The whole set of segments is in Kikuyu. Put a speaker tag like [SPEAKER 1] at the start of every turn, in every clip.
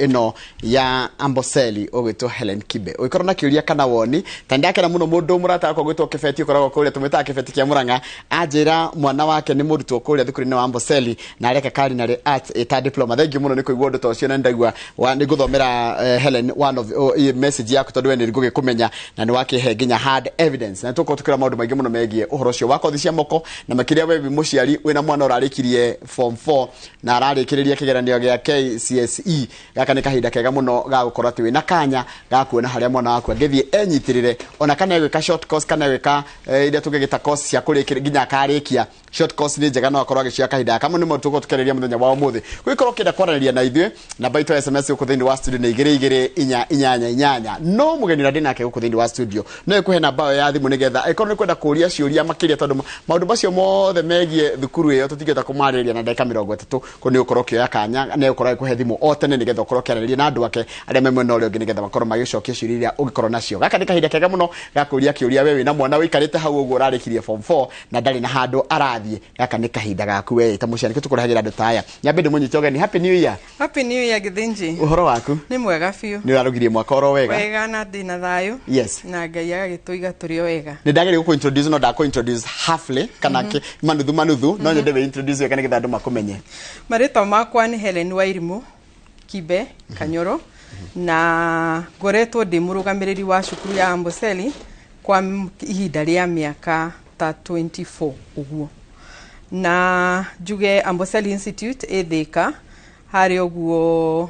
[SPEAKER 1] Ĩno ya Amboseli ũgwĩtwo Helen Kibe. Ũngĩkorwo na kĩũria kana woni, ta ndakena mũno mũndũ mũrata wakwa ũgwĩtwo Kĩbeti ũkoragwo kũrĩa, tũmwĩtaga Kĩbeti kĩa Mũrang'a, anjĩra mwana wake nĩ mũrutwo kũrĩa thukuru-inĩ wa Amboseli na areka culinary arts ĩta diploma. Thank you mũno nĩ kũigua ũndũ ta ũcio, na ndaigua nĩ ngũthomera Helen one of message yaku, tondũ we nĩ ngũgĩkũmenya na nĩ wakĩhe nginya hard evidence, na tũkorwo tũkĩra maũndũ maingĩ mũno megiĩ ũhoro ũcio wa kothi cia moko, na makĩria we wĩ mũciari wĩna mwana ũrarĩkirie form 4 na ararĩkĩrĩria kĩgeranio gĩa KCSE. Gaka nĩ kahinda kega mũno ga gũkorwo atĩ wĩna kanya ga kuona harĩa mwana waku angĩthiĩ enyitĩrĩre, ona kana egwĩka short course kana egwĩka iria tũngĩgĩta course cia kũrĩkĩrĩria nginya akarĩkia. Short course nĩ njega, no akorwo agĩcioya kahinda kamwe. Nĩmo tũgũkorwo tũkĩarĩria mũthenya wa ũmũthĩ. Gũgĩkorwo ũkĩenda kwaranĩria na ithuĩ, namba itũ ya SMS gũkũ thĩinĩ wa studio nĩ 22488. No mũgeni ũrĩa ndĩ nake gũkũ thĩinĩ wa studio no ĩkũhe namba ĩyo ya thimũ, nĩgetha ĩkorwo nĩ kwenda kũria ciũria makĩria, tondũ maũndũ macio mothe megiĩ thukuru ĩyo tũtingĩhota kũmarĩrĩria na ndagĩka 30. Kũu nĩ ũkorwo ũkĩoya kanya nĩ ũkorwo agĩkũhe thimũ o tene, nĩgetha ũkorwo ũkĩaranĩria na andũ ake arĩa me mwena ũrĩa ũngĩ, nĩgetha makorwo magĩcokia ciũria iria ũngĩkorwo nacio. Gaka nĩ kahinda kega mũno ga kũria kĩũria. We wĩna mwana ũikarĩte hau ũguo ũrarĩkirie form 4 na ndarĩ na handũ arathiĩ, gaka nĩ kahinda gaku we ta mũciari. Nĩkĩo tũkũrehagĩra andũ ta aya. Nyambe ndĩmũnyite ũgeni. Happy New Year.
[SPEAKER 2] Happy New Year, Githinji.
[SPEAKER 1] Ũhoro waku?
[SPEAKER 2] Nĩ mwega biũ.
[SPEAKER 1] Nĩ ũrarugirie mwaka oro wega?
[SPEAKER 2] Wega, na ndĩ na thayũ. Na Ngai agagĩtũiga tũrĩ o wega.
[SPEAKER 1] Nĩ ndageria gũkũ introduce, no ndakũ introduce halfly kana manuthu manuthu. No nyende wĩ introduce wega nĩgetha andũ makũmenye.
[SPEAKER 2] Marĩtwa makwa nĩ Helen Wairimũ Kibe Kanyoro, na ngoretwo ndĩ mũrũgamĩrĩri wa cukuru ya Amboseli kwa ihinda rĩa mĩaka ta 24 ũguo. Na njuge Amboseli Institute ĩ Thĩka harĩa ũguo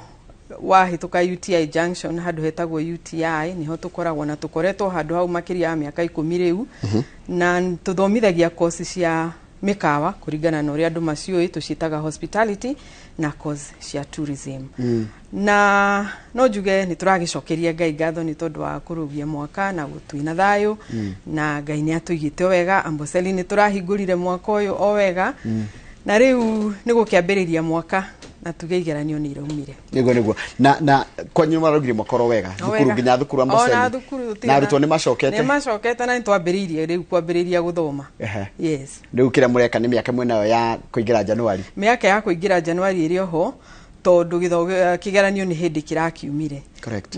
[SPEAKER 2] wahĩtũka UTI Junction, handũ hetagwo UTI, nĩho tũkoragwo, na tũkoretwo handũ hau makĩria ya mĩaka 10 rĩu. Na tũthomithagia kosi cia mĩkawa kũringana na ũrĩa andũ maciũĩ, tũciĩtaga hospitality, na course cia tourism. Na no njuge nĩ tũragĩcokeria Ngai ngatho nĩ tondũ wa kũrũgia mwaka na twĩna thayũ, na Ngai nĩ atũigĩte o wega. Amboseli nĩ tũrahingũrire mwaka ũyũ o wega, na rĩu nĩ gũkĩambĩrĩria mwaka na tuge igeranio nĩ iraumire.
[SPEAKER 1] Nĩguo na kwanyu mararugire mwaka oro wega?
[SPEAKER 2] O
[SPEAKER 1] thukuru
[SPEAKER 2] wega.
[SPEAKER 1] Nginya thukuru?
[SPEAKER 2] Ona
[SPEAKER 1] Amboseli
[SPEAKER 2] thukuru tũtirĩ
[SPEAKER 1] na arutwo nĩ macokete?
[SPEAKER 2] Nĩ macokete, na nĩ twambĩrĩirie rĩu kwambĩrĩria gũthoma. Yes.
[SPEAKER 1] Rĩu kĩrĩa mũreka nĩ mĩaka mwĩnayo ya kũingĩra Januari?
[SPEAKER 2] Mĩaka ya kũingĩra Januari ĩrĩ oho, tondũ kĩgeranio nĩ hĩndĩ kĩrakiumire.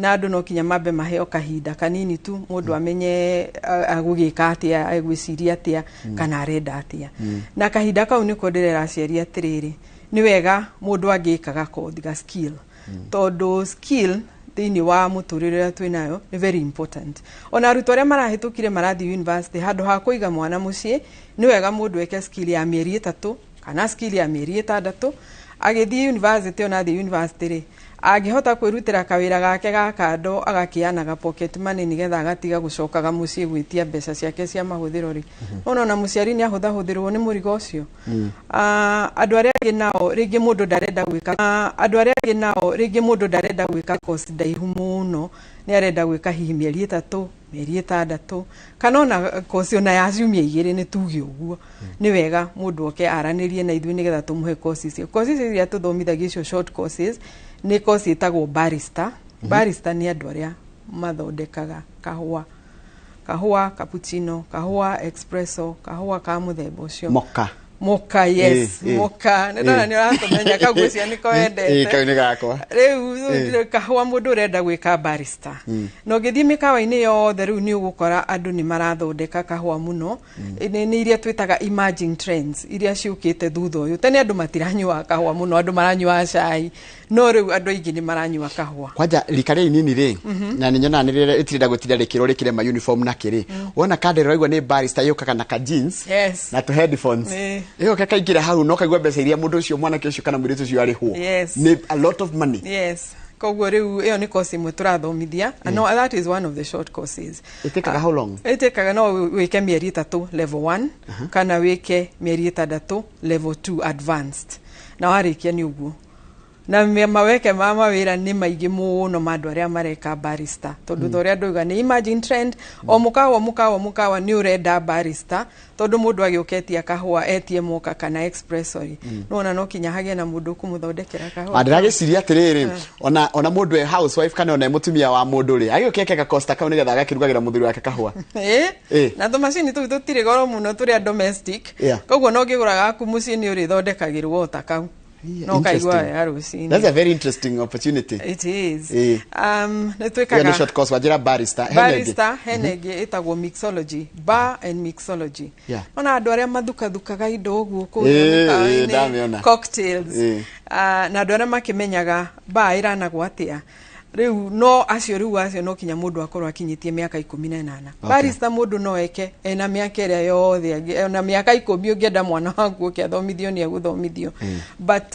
[SPEAKER 2] Na andũ no kinya mambe maheo kahinda kanini tu mũndũ amenye agũgĩka atĩa, egwĩciria atĩa, kana arenda atĩa. Na kahinda kau nĩko ndĩrera aciari atĩrĩrĩ, nĩ wega mũndũ angĩka gakothi ga skill, tondũ skill thĩinĩ wa mũtũrĩre ũrĩa twĩnayo nĩ very important. Ona arutwo arĩa marahĩtũkire marathiĩ university, handũ ha kũiga mwana mũciĩ, nĩ wega mũndũ eke skill ya mĩeri 3 kana skill ya mĩeri 6 agĩthiĩ university. Ona athiĩ university rĩ, angĩhota kwĩrutĩra kawĩra gake ga kando, agakĩanaga pocket money, nĩgetha agatiga gũcokaga mũciĩ gwĩtia mbeca ciake cia mahũthĩro rĩ, ona mũciari nĩ ahũthahũthĩrwo nĩ mũrigo ũcio. Andũ arĩa angĩ nao rĩngĩ mũndũ ndarenda gwĩka andũ arĩa angĩ nao rĩngĩ mũndũ ndarenda gwĩka course ndaihu mũno, nĩ arenda gwĩka hihi mĩeri 3, mĩeri 6, kana ona course ona ya ciumia 2, nĩ tuge ũguo. Nĩ wega mũndũ oke aranĩrie na ithuĩ nĩgetha tũmũhe course icio. Course icio iria tũthomithagia, icio short courses, nĩ course ĩtagwo barista. Barista nĩ andũ arĩa mathondekaga kahũa, kahũa cappuccino, kahũa espresso, kahũa ka mũthemba ũcio.
[SPEAKER 1] Moka.
[SPEAKER 2] Moka, yes. Moka, nĩ ndona nĩ ũratũmenya, kau ũcio nĩko wendete.
[SPEAKER 1] Kau nĩ gakwa.
[SPEAKER 2] Rĩu kahũa, mũndũ ũrenda gwĩka barista, na ũngĩthiĩ mĩkawa-inĩ yothe rĩu nĩ ũgũkora andũ nĩ marathondeka kahũa mũno. Nĩ iria twĩtaga emerging trends iria ciũkĩte thutha ũyũ. Tene andũ matiranyuaga kahũa mũno, andũ maranyuaga cai, no rĩu andũ aingĩ nĩ maranyua kahũa.
[SPEAKER 1] Kwanja rika rĩrĩ inini rĩ, na nĩ nyonaga nĩ rĩrĩa rĩtirenda gũtinda rĩkĩrwo rĩkĩre ma uniform na kĩrĩ, wona kandĩ ũraigua nĩ barista, yũkaga na ka jeans na tũ headphones, ĩyo kaingĩra hau no kaigua mbeca iria mũndũ ũcio, mwanake ũcio kana mũirĩtu ũcio arĩhwo nĩ a lot of money.
[SPEAKER 2] Yes, koguo rĩu ĩyo nĩ course ĩmwe tũrathomithia. No that is one of the short courses.
[SPEAKER 1] Ĩtĩkaga how long?
[SPEAKER 2] Ĩtĩkaga no wĩke mĩeri 3 level 1, kana wĩke mĩeri 6 level 2 advanced, na warĩkia nĩ ũguo. Na maweke ma mawĩra nĩ maingĩ mũno ma andũ arĩa mareka barista, tondũ ta ũrĩa ndauga nĩ emerging trend. O mũkawa, mũkawa, mũkawa nĩ ũrenda barista, tondũ mũndũ agĩũka etia kahũa, etie moka kana espresso rĩ, nĩwona no kinya hagĩe na mũndũ ũkũmũthondekera kahũa.
[SPEAKER 1] Ndĩragĩciria atĩrĩrĩ, ona mũndũ e housewife kana ona e mũtumia wa mũndũ rĩ, agĩũke eke gakosta kau nĩgetha agakĩrugagĩra mũthuri wake kahũa.
[SPEAKER 2] Na tũmacini tũu tũtirĩ goro mũno tũrĩa domestic. Koguo no ũngĩgũra gaku mũciĩ nĩ ũrĩthondekagĩrwo o ta kau. No kaigua ya rũcinĩ.
[SPEAKER 1] That's a very interesting opportunity.
[SPEAKER 2] It is. Nĩ
[SPEAKER 1] Ĩyo
[SPEAKER 2] twĩkaga
[SPEAKER 1] nĩ short course wanjĩra barista. Hena ĩngĩ?
[SPEAKER 2] Barista, hena ĩngĩ ĩtagwo mixology, bar and mixology. Ona andũ arĩa mathukathukaga indo ũguo kũrĩa mĩkawa-inĩ,
[SPEAKER 1] ndamĩona.
[SPEAKER 2] cocktails. Na andũ arĩa makĩmenyaga bar ĩranagwo atĩa rĩu, no acio rĩu acio no kinya mũndũ akorwo akinyĩtie mĩaka 18. Barista mũndũ no eke ena mĩaka ĩrĩa yothe ona mĩaka 10 ũngĩenda mwana waku ũke athomithio nĩ egũthomithio. But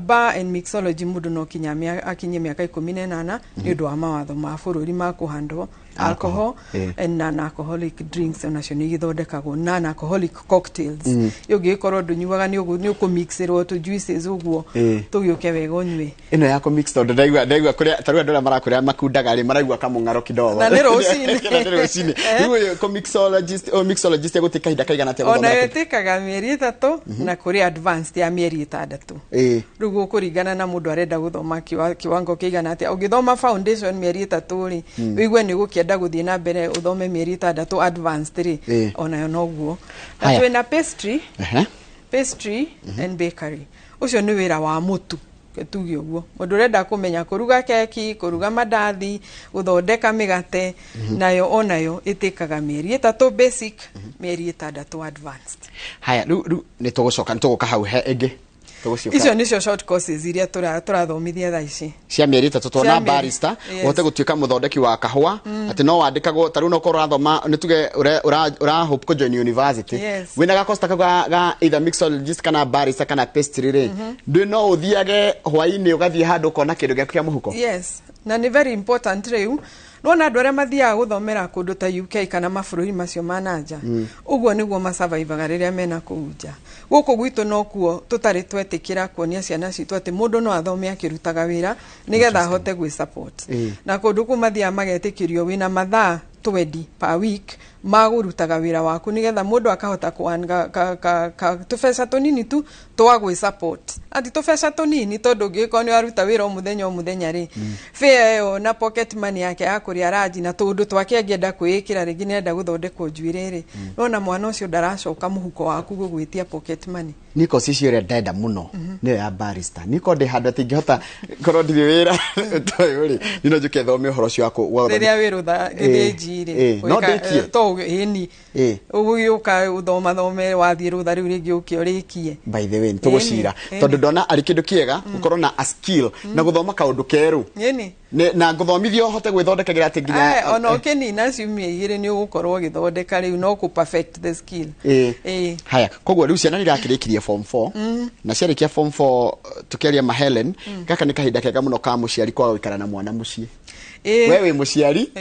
[SPEAKER 2] bar and mixology mũndũ no kinya akinyie mĩaka 18 nĩ ũndũ wa mawatho ma bũrũri ma kũhandwo alcohol and non-alcoholic drinks, onacio nĩ igĩthondekagwo non-alcoholic cocktails. Ũngĩgĩkorwo ndũnyuaga, nĩ ũkũmixĩrwo tũ juices ũguo tũgĩũke wega ũnyue.
[SPEAKER 1] Ĩno ya kũmix, tondũ ndaigua kũrĩa ta rĩu andũ arĩa marakũrĩa makundaga rĩ maraigua kamũng'aro kidogo.
[SPEAKER 2] Na nĩ rũcinĩ.
[SPEAKER 1] Na nĩ rũcinĩ. Rĩu ũyũ mixologist, ũyũ mixologist egũtĩ kahinda kaigana atĩa
[SPEAKER 2] Ona
[SPEAKER 1] gũthomera kĩndũ?
[SPEAKER 2] Ĩtĩkaga mĩeri 3 na kũrĩ advanced ya mĩeri 6. Rĩu gũkũringana na mũndũ arenda gũthoma kiwango kĩigana atĩa. Ũngĩthoma foundation mĩeri 3 rĩ, ũigue nĩ ũgũkĩenda gũthiĩ na mbere ũthome mĩeri 6 advanced rĩ, onayo noguo. Na
[SPEAKER 1] Haya.
[SPEAKER 2] twĩna pastry, pastry and bakery. Ũcio nĩ wĩra wa mũtu, tuge ũguo, mũndũ ũrenda kũmenya kũruga keki, kũruga mandathi, gũthondeka mĩgate, nayo onayo ĩtĩkaga mĩeri 3 basic, mĩeri 6 advanced.
[SPEAKER 1] Haya, rĩu nĩ tũgũcoka, nĩ tũgũka hau he ĩngĩ tũgũciũka.
[SPEAKER 2] Icio nĩcio short courses iria tũrathomithia thaa ici.
[SPEAKER 1] Cia mĩeri 3 tuona
[SPEAKER 2] Cia mĩeri-
[SPEAKER 1] barista,
[SPEAKER 2] yes.
[SPEAKER 1] ũhote gũtuĩka mũthondeki wa kahũa, atĩ no wandĩkagwo ta rĩu no korwo ũrathoma, nĩ tuge ũra hope kũ join university, wĩna gakosta kau ga either mixologist kana barista kana pastry rĩ, ndũ no ũthiage hwainĩ ũgathiĩ handũ ũkona kĩndũ gĩaku kĩa mũhuko.
[SPEAKER 2] Yes, na nĩ very important. Rĩu nĩwona andũ arĩa mathiaga gũthomera kũndũ ta UK kana mabũrũri macio ma nanja, ũguo nĩguo masurvivaga rĩrĩa mena kũu nja. Gũkũ gwitũ nokuo tũtarĩ twetĩkĩra kuonia ciana citũ atĩ mũndũ no athome akĩrutaga wĩra nĩgetha ahote gwĩ support. Na kũndũ kũu mathiaga magetĩkĩrio wĩna mathaa 20 per week ma kũrutaga wĩra waku nĩgetha mũndũ akahota kũ ka tũbeca tũnini tu twa gwĩ support, ati tũbeca tũnini, tondũ ũngĩgĩkorwo nĩ waruta wĩra o mũthenya o mũthenya rĩ, fare ĩyo na pocket money yake ya kũrĩa ranji na tũũndũ twake angĩenda kwĩĩkĩra, rĩngĩ nĩarenda gũthondekwo njuĩrĩ rĩ, nona mwana ũcio ndaracoka mũhuko waku gũgwĩtia pocket money.
[SPEAKER 1] Niĩ kosi icio ĩrĩa ndenda mũno nĩyo ya barista. Niĩ korwo ndĩ handũ atĩ ingĩhota korwo ndirĩ wĩra toyũ rĩ, niĩ no njũke thome ũhoro ũcio wa
[SPEAKER 2] Rĩrĩa wĩ rũtha gĩthĩnji rĩ,
[SPEAKER 1] No ndĩkie.
[SPEAKER 2] To ĩni ũgũgĩũka ũthomathome, wathiĩ rũtha rĩu rĩngĩ ũke ũrĩkie.
[SPEAKER 1] By the way, nĩtũgũcira tondũ ndona arĩ kĩndũ kĩega gũkorwo na a skill na gũthoma kaũndũ kerũ. Na ngũthomithio hote gwĩthondekagĩra atĩ nginya
[SPEAKER 2] Ona ũkĩnina ciumia 2 nĩ ũgũkorwo ũgĩthondeka, rĩu no kũ perfect the skill.
[SPEAKER 1] Haya, koguo rĩu ciana nĩ irakĩrĩkirie form 4, na ciarĩkia form 4, tũkĩaria ma Helen, gaka nĩ kahinda kega mũno ka mũciari kwaga gũikara na mwana mũciĩ. We wĩ mũciari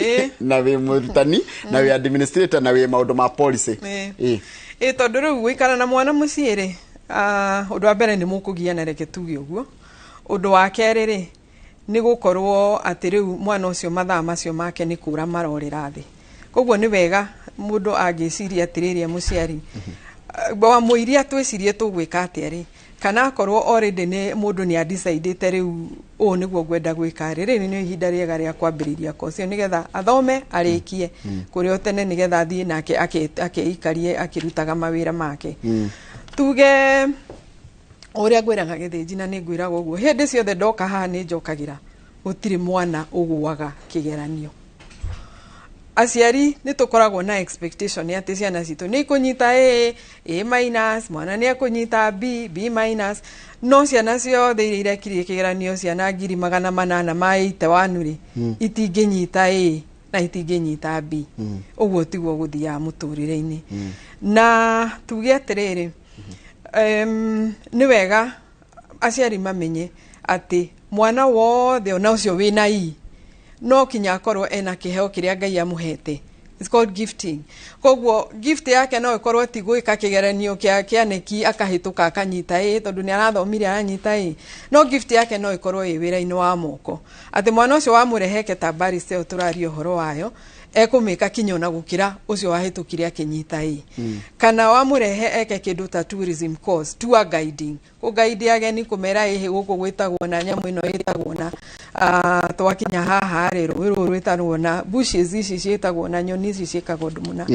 [SPEAKER 1] na wĩ mũrutani na wĩ administrator na wĩ maũndũ ma policy.
[SPEAKER 2] Ĩ tondũ rĩu gũikara na mwana mũciĩ rĩ, ũndũ wa mbere nĩ mũkũgiana, reke tuge ũguo. Ũndũ wa kerĩ rĩ, nĩ gũkorwo atĩ rĩu mwana ũcio mathaa macio make nĩ kũra marorĩra thĩ. Koguo nĩ wega mũndũ angĩciria atĩrĩrĩ, e mũciari wa mũiria, twĩcirie tũgwĩka atĩa rĩ, kana akorwo already nĩ mũndũ nĩ adecidĩte rĩu ũũ nĩguo ngwenda gwĩka rĩ, rĩrĩ nĩ ihinda rĩega rĩa kwambĩrĩria course ĩyo nĩgetha athome arĩkie kũrĩ o tene, nĩgetha athiĩ nake akeikarie akĩrutaga mawĩra make. Tuge ũrĩa ngwĩraga gĩthĩnji, na nĩ ngwĩraga ũguo hĩndĩ ciothe ndoka haha, nĩ njokagĩra, gũtirĩ mwana ũgũaga kĩgeranio. Aciari nĩ tũkoragwo na expectation atĩ ciana citũ nĩ ikũnyita A, A minus, mwana nĩ ekũnyita B, B minus. No ciana ciothe iria irekirie kĩgeranio, ciana 881 rĩ, itingĩnyita A na itingĩnyita B. Ũguo tiguo gũthiaga mũtũrĩre-inĩ. Na tuge atĩrĩrĩ, nĩ wega aciari mamenye atĩ mwana wothe, ona ũcio wĩna E, no kinya akorwo ena kĩheo kĩrĩa Ngai amũhete. It's called gifting. Koguo gift yake no ĩkorwo ti gwĩka kĩgeranio kĩa neki akahĩtũka akanyita A tondũ nĩ arathomire aranyita A, no gift yake no ĩkorwo ĩ wĩra-inĩ wa moko, atĩ mwana ũcio wamũreheke ta barista ĩyo tũraria ũhoro wayo, ekũmĩka kinya ona gũkĩra ũcio wahĩtũkire akĩnyita A, kana wamũrehe eke kĩndũ ta tourism course, tour guiding, kũguide ageni, kũmera ĩhĩ gũkũ gwĩtagwo na nyamũ ĩno ĩtagwo na, twakinya haha rĩ, rũĩ rũrũ rwĩtagwo na, bushes ici ciĩtagwo na, nyoni ici ciĩkaga ũndũ mũna.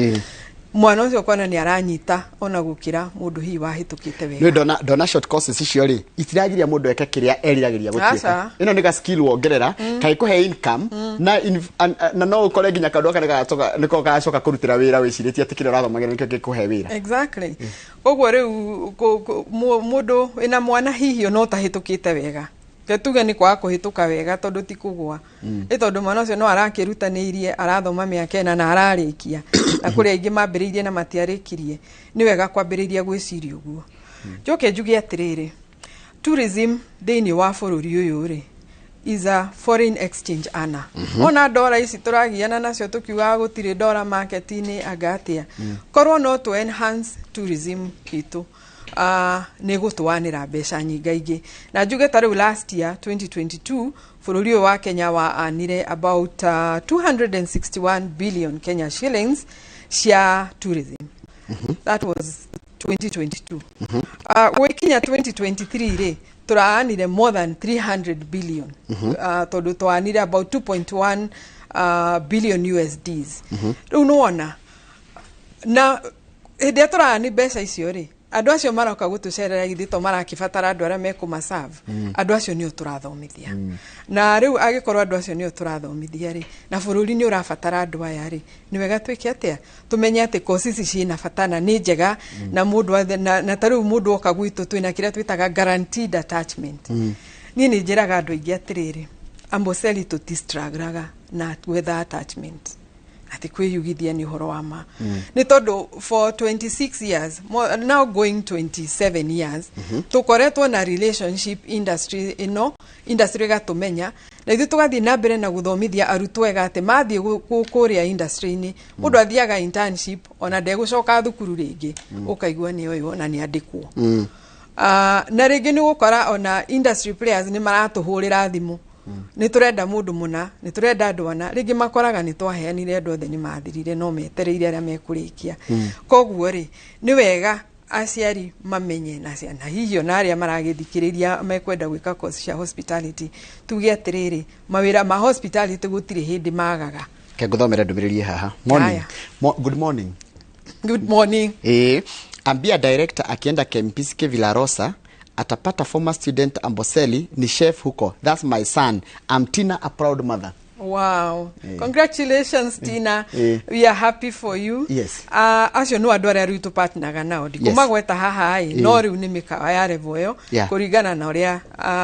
[SPEAKER 2] Mwana ũcio ũkona nĩ aranyita ona gũkĩra mũndũ hihi wahĩtũkĩte wega.
[SPEAKER 1] Ndona short courses icio rĩ, itiragiria mũndũ eke kĩrĩa eriragĩria gũtuĩka.
[SPEAKER 2] Aca.
[SPEAKER 1] Ĩno nĩ ga skill wongerera kaĩkũhe income na no ũkore nginya kaũndũ gaka nĩko gagacoka kũrutĩra wĩra wĩcirĩtie atĩ kĩrĩa ũrathomagĩra nĩkĩo gĩkũhe wĩra.
[SPEAKER 2] Exactly. Koguo rĩu mũndũ wĩna mwana hihi ona ũtahĩtũkĩte wega, ke tuge nĩ kwaga kũhĩtũka wega tondũ ti kũgwa, ĩ tondũ mwana ũcio no arakĩrutanĩirie, arathoma mĩaka 4 na ararĩkia, na kũrĩ aingĩ mambĩrĩirie na matiarĩkirie, nĩ wega kwambĩrĩria gwĩciria ũguo. Njoke njuge atĩrĩrĩ, tourism thĩinĩ wa bũrũri ũyũ rĩ, is a foreign exchange earner. Ona ndora ici tũragiana nacio tũkiugaga gũtirĩ ndora market-inĩ, anga atĩa, korwo no tũ enhance tourism itũ, nĩ gũtũanĩra mbeca nyingaingĩ. Na njuge ta rĩu last year 2022, bũrũri ũyũ wa Kenya wa anire about 261 billion Kenya shillings cia tourism. That was 2022. Gwĩkinya 2023 rĩ, tũraanire more than 300 billion, tondũ twanire about 2.1 billion USDs. Rĩu nĩwona na hĩndĩ ĩrĩa tũraani mbeca icio rĩ, andũ acio maroka gũtũcerera githĩ to marakĩbatara andũ arĩa mekũmaserve? Andũ acio nĩo tũrathomithia. Na rĩu angĩkorwo andũ acio nĩo tũrathomithia rĩ, na bũrũri nĩ ũrabatara andũ aya rĩ, nĩ wega twĩke atĩa? Tũmenye atĩ kosi ici ciĩna bata na nĩ njega. Na mũndũ na ta rĩu mũndũ oka gwitũ, twĩna kĩrĩa twĩtaga guaranteed attachment. Niĩ nĩ njĩraga andũ aingĩ atĩrĩrĩ, Amboseli tũtistraguraga na gwetha attachment, atĩ kwĩyugithia nĩ ũhoro wa ma, nĩ tondũ for 26 years, now going 27 years, tũkoretwo na relationship industry ĩno, industry ĩgatũmenya, na ithuĩ tũgathiĩ na mbere na gũthomithia arutwo wega atĩ mathiĩ kũrĩa industry-inĩ, mũndũ athiaga internship ona ndegũcoka thukuru rĩngĩ, ũkaigua nĩ ũyũ na nĩ andĩkwo. Na rĩngĩ nĩ ũgũkora ona industry players nĩ maratũhũrĩra thimũ, nĩ tũrenda mũndũ mũna, nĩ tũrenda andũ ana. Rĩngĩ makoraga nĩ twaheanire andũ othe nĩ mathirire, no metereire arĩa mekũrĩkia. Koguo rĩ, nĩ wega aciari mamenye na ciana, hihi ona arĩa maragĩthikĩrĩria mekwenda gwĩka course cia hospitality, tuge atĩrĩrĩ, mawĩra ma hospitality gũtirĩ hĩndĩ magaga.
[SPEAKER 1] Ke ngũthomere ndũmĩrĩri haha. Morning.
[SPEAKER 2] Haya.
[SPEAKER 1] Good morning.
[SPEAKER 2] Good morning.
[SPEAKER 1] Ambia director akienda Kempinski Villarosa atapata former student Amboseli ni chef huko. That's my son. I'm Tina, a proud mother.
[SPEAKER 2] Wow. Congratulations, Tina. We are happy for you. Acio no andũ arĩa rĩu tũpartneraga nao, ndikũmagweta haha ĩ, no rĩu nĩ mĩkawa ya level ĩyo kũringana na ũrĩa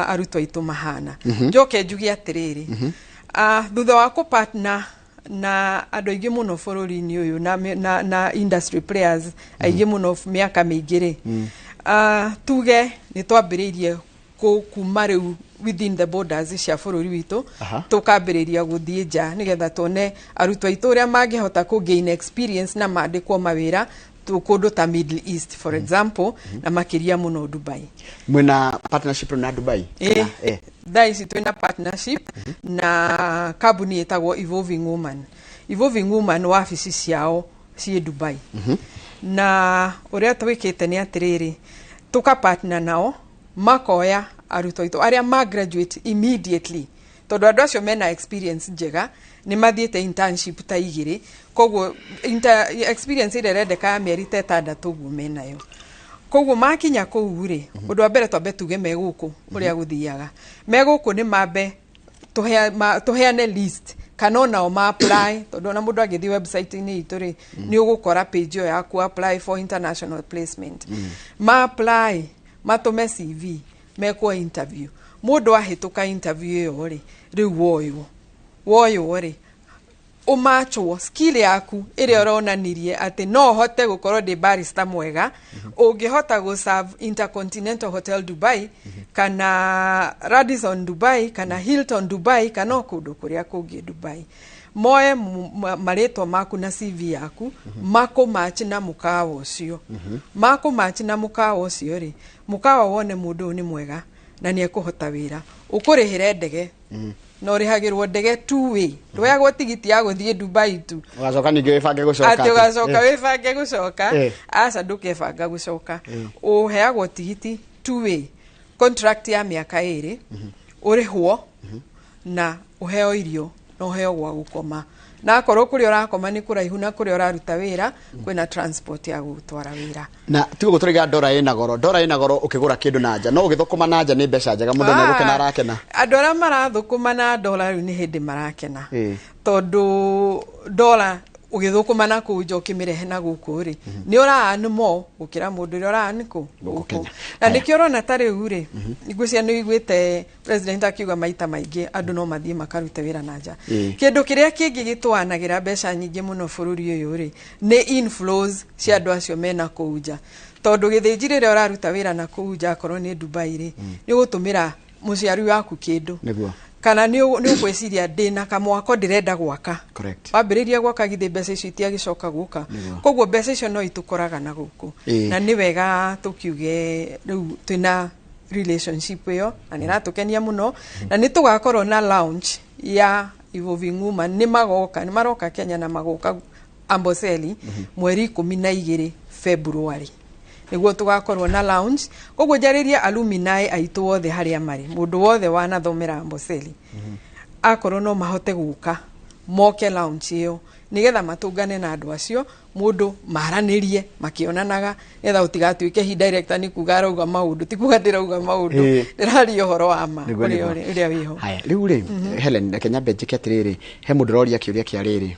[SPEAKER 2] arutwo aitũ mahana. Njoke njuge atĩrĩrĩ, thutha wa kũpartner na andũ aingĩ mũno bũrũri-inĩ ũyũ na industry players aingĩ mũno mĩaka mĩingĩ rĩ, tuge nĩ twambĩrĩirie kuma rĩu within the borders cia bũrũri witũ, tũkambĩrĩria gũthiĩ nja nĩgetha tuone arutwo aitũ ũrĩa mangĩhota kũ gain experience na mandĩkwo mawĩra kũndũ ta Middle East, for example, na makĩria mũno Dubai.
[SPEAKER 1] Mwina partnership na Dubai?
[SPEAKER 2] Ĩ.
[SPEAKER 1] Kana?
[SPEAKER 2] Thaa ici twĩna partnership na kambuni ĩtagwo Evolving Woman. Evolving Woman wabici ciao ciĩ Dubai, na ũrĩa twĩkĩte nĩ atĩrĩrĩ, tũka partner nao, makoya arutwo aitũ arĩa ma graduate immediately, tondũ andũ acio mena experience njega, nĩ mathiĩte internship ta igĩrĩ, koguo experience ĩrĩa ĩrendeka ya mĩeri ta 6 ũguo menayo. Koguo makinya kũu rĩ, ũndũ wa mbere twambe tuge me gũkũ, ũrĩa gũthiaga me gũkũ nĩ mambe tũheane list kana onao ma apply, tondũ ona mũndũ agĩthiĩ website-inĩ itũ rĩ, nĩ ũgũkora page ĩyo ya ku apply for international placement. Ma apply, matũme CV, mekwo interview. Mũndũ ahĩtũka interview ĩyo rĩ, rĩu woywo rĩ, ũmachwo skill yaku ĩrĩa ũronanirie atĩ no hote gũkorwo ndĩ barista mwega, ũngĩhota gũ serve Intercontinental Hotel Dubai kana Radisson Dubai kana Hilton Dubai kana o kũndũ kũrĩa kũngĩ Dubai. Moe marĩtwa maku na CV yaku, makũmatch na mũkawa ũcio. Makũmatch na mũkawa ũcio rĩ, mũkawa wone mũndũ ũyũ nĩ mwega na nĩ ekũhota wĩra, ũkũrĩhĩre ndege, na ũrĩhagĩrwo ndege two way, ndwoyagwo tigiti ya gũthiĩ Dubai tu.
[SPEAKER 1] Ũgacoka ningĩ wĩbange gũcoka.
[SPEAKER 2] Atĩ ũgacoka wĩbange gũcoka? Aca, ndũkebanga gũcoka. Ũheagwo tigiti two way, contract ya mĩaka 2, ũrĩhwo na ũheo irio na na ũheo gwa gũkoma, na akorwo kũrĩa ũrakoma nĩ kũraihu na kũrĩa ũraruta wĩra, kwĩna transport ya gũgũtwara wĩra.
[SPEAKER 1] Na tigo gũtũrĩga ndora ĩna goro, ndora ĩna goro ũkĩgũra kĩndũ na nja, no ũgĩthũkũma na nja nĩ mbeca njega, mũndũ nĩ gũkena arakena.
[SPEAKER 2] Andũ arĩa marathũkũma na ndora rĩu nĩ hĩndĩ marakena, tondũ ndora ũgĩthũkũma na kũu nja ũkĩmĩrehe na gũkũ rĩ, nĩ ũra earn more gũkĩra mũndũ ũrĩa ũra earn kũ
[SPEAKER 1] gũkũ.
[SPEAKER 2] Na nĩkĩo ũrona ta rĩu rĩ, ngwĩciria nĩ ũiguĩte president akiuga maita maingĩ andũ no mathiĩ makarute wĩra na nja. Kĩndũ kĩrĩa kĩngĩ gĩtwanagĩra mbeca nyingĩ mũno bũrũri ũyũ rĩ, nĩ inflows cia andũ acio mena kũu nja, tondũ gĩthĩnji rĩrĩa ũraruta wĩra na kũu nja, akorwo nĩ Dubai rĩ, nĩ ũgũtũmĩra mũciari waku kĩndũ kana nĩ ũgwĩciria ndĩna kamwako ndĩrenda gwaka. Wambĩrĩria gwaka, githĩ mbeca icio itiagĩcoka gũka? Koguo mbeca icio no itũkoraga na gũkũ. Na nĩ wega tũkiuge rĩu twĩna relationship ĩyo na nĩ ĩratũkenia mũno, na nĩ tũgakorwo na launch ya Evolving Woman. Nĩ magoka, nĩ maroka Kenya na magoka Amboseli mweri 12 February, nĩguo tũgakorwo na launch. Koguo njarĩrie alumni aitũ othe harĩa marĩ, mũndũ wothe wanathomera Amboseli, akorwo no mahote gũka moke launch ĩyo, nĩgetha matũngane na andũ acio, mũndũ maranĩrie makĩonanaga, nĩgetha gũtigatuĩke hi director nĩ kuga arauga maũndũ, ti kuga ndĩrauga maũndũ, ndĩraria ũhoro wa ma ũrĩa wĩho.
[SPEAKER 1] Haya, rĩu rĩ, Helen, reke nyambe njĩke atĩrĩrĩ, he mũndũ ũroria kĩũria kĩa rĩrĩ,